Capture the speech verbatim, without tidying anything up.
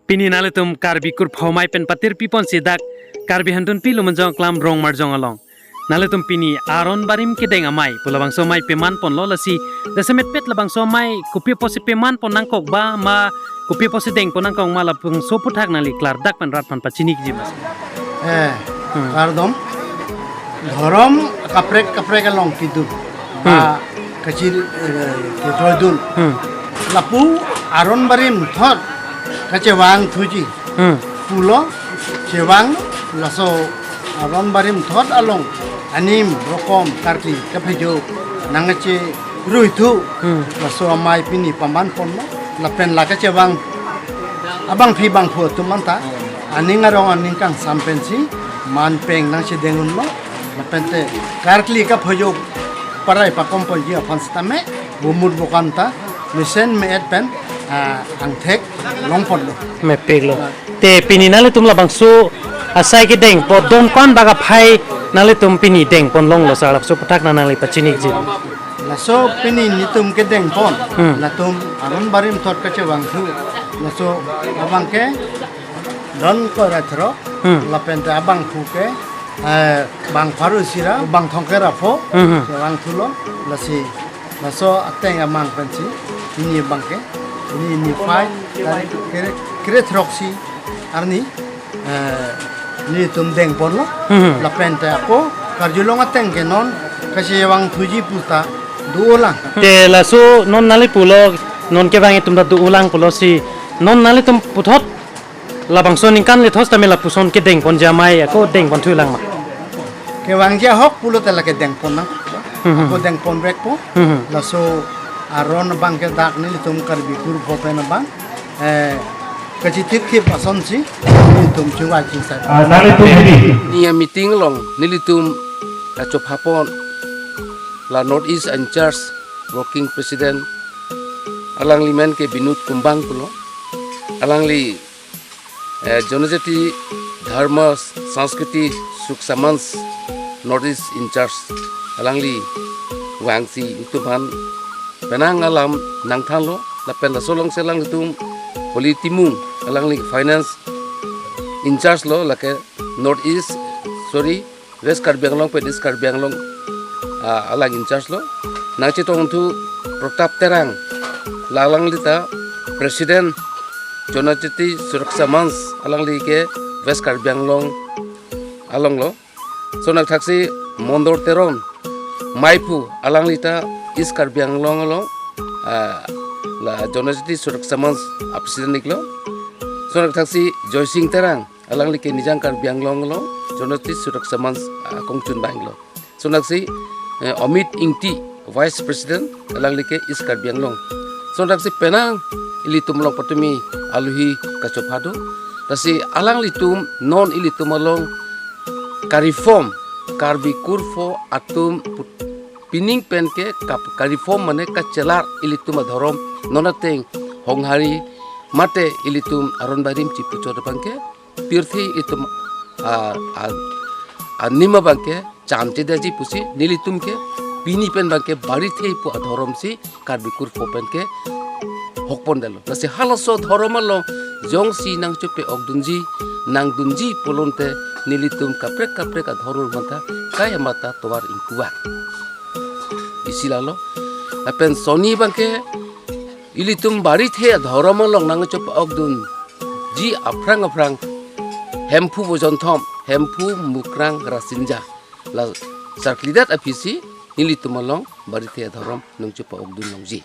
Pini nanglitum Karbi kurpho amei pen patirpi ponsi dak Karbi Hantunpi Lumonjong Aklam Rongmarjong along nanglitum pini aron barim kedeng amei pu labangso amei peman ponlo, lasi jasemetpet labangso amei kopi apotsi peman pon nangkok ba ma kopi apotsi deng pon nangkok ma, labangso aphuthak nangli klardak pen rat aphan pachini ikji ma. Eh, Hmm. Kardom. Dhorom kaprek kaprek along kidu. Hmm. Ba kachir, eh, kidrodun. Hmm. Lapu aron barim thot kachevang thuji. Hmm. Pulo chevang, laso aron barim thot along anim rokom karkli kaphejok nangcherui thu. Hmm. Laso amei pini paman ponlo. Lapen la kachevang abangpi bangphu atum anta aning arong aning kangsam pensi man peng nangchedeng unlo. Lapente karkli kaphejok parai pakom ponji aphan sitame bumut bukan ta mesen me-et pen, ah, angthek long ponlo. Mepiklo. Te pini nanglitum labangso asai kedeng pon don ko-an bak aphai nanglitum pini deng pon longlo sir, labangso aphuthak nang nangli pachini ikji. Laso pini nelitum kedeng pon. Hmm. Latum aron barim thot kachevang thu. Laso abangke don ko ra thro. Hmm. Lapente abangphu ke, eh, bang pharo isi ra, bang thomkep ra pho. Hmm, hmm. Chevang thulo, lasi laso ateng amang pensi, pini abangke, pini niphai tarik kre, kre throksi arni, eh, nelitum deng ponlo. Hmm. Lapente ako karjulong ateng ke non kachevang thuji puta dolang. Te laso non nangli pulo, non kevang itum ta dolang pulo, si non nanglitum puthot labangso aningkan lethot tame lapuson kedeng ponji amei ako deng pon thulang ma? Kevangji ahok pulote lake deng pon nang. Hmm, hmm. Ako deng pon vekpo. Hmm, hmm. Laso aron abangke dak nelitum Karbi kurpho pen abang, eh, kachithirkhip asonsi nelitum chingvai chingsai. Ah, nanglitum hedi. Pini ameeting along nelitum kachopha pon la North East in-charge working president, alangli amen ke Binod Kumbang pulo. Alangli, eh, Janajati Dharma Sanskriti Suraksha Manch North East in-charge, alangli vangsi itum aphan penang alam nangthanlo. Lapen laso alongsi alanglitum Holi Timung, alangli finance in-charge lo, lake North East, sorry, West Karbi Anglong pen East Karbi Anglong, ah, alang in-charge lo. Nangchetong thu Pratap Terang, la alangli ta President Janajati Suraksha Manch, alangli ke West Karbi Anglong along lo. Lason athaksi Mondor Teron, meiphu, alangli ta East Karbi Anglong along, ah, la Janajati Suraksha Manch a-president iklo. Lason athaksi Joysing Terang, alangli ke Nijang Karbi Anglong along Janajati Suraksha Manch akongchun abang lo. Lason athaksi, eh, Amit Ingti, Vice President, alangli ke East Karbi Anglong. Lason athaksi penang ilitum along patumi alohi kachopha do. Lasi alanglitum non ilitum along ka-reform, Karbi kurpho atum put-, pining pen ke ka-, ka-reform mane kachelar ilitum adhorom non ateng honghari mate ilitum aron barim chipuchot abangke pirthe itum, ah, ah, anim abangke chamchedetji pusi nelitum ke pini pen abangke barithe pu adhoromsi Karbi kurpho pen ke hok pondetlo. Lasi halaso adhorom along jongsi nangchope-okdunji, nangdunji pulote nelitum kaprek kaprek adhorom aphanta kai amata tovar ingkuva. Isi lalo. Lapen sonni abangke ilitum barithe adhorom along nangchope-okdunji aphrang aphrang Hemphu Bojonthom, Hemphu Mukrang Rasinja, la sarklidat aphisi nelitum along barithe adhorom nangchope-okdun longji.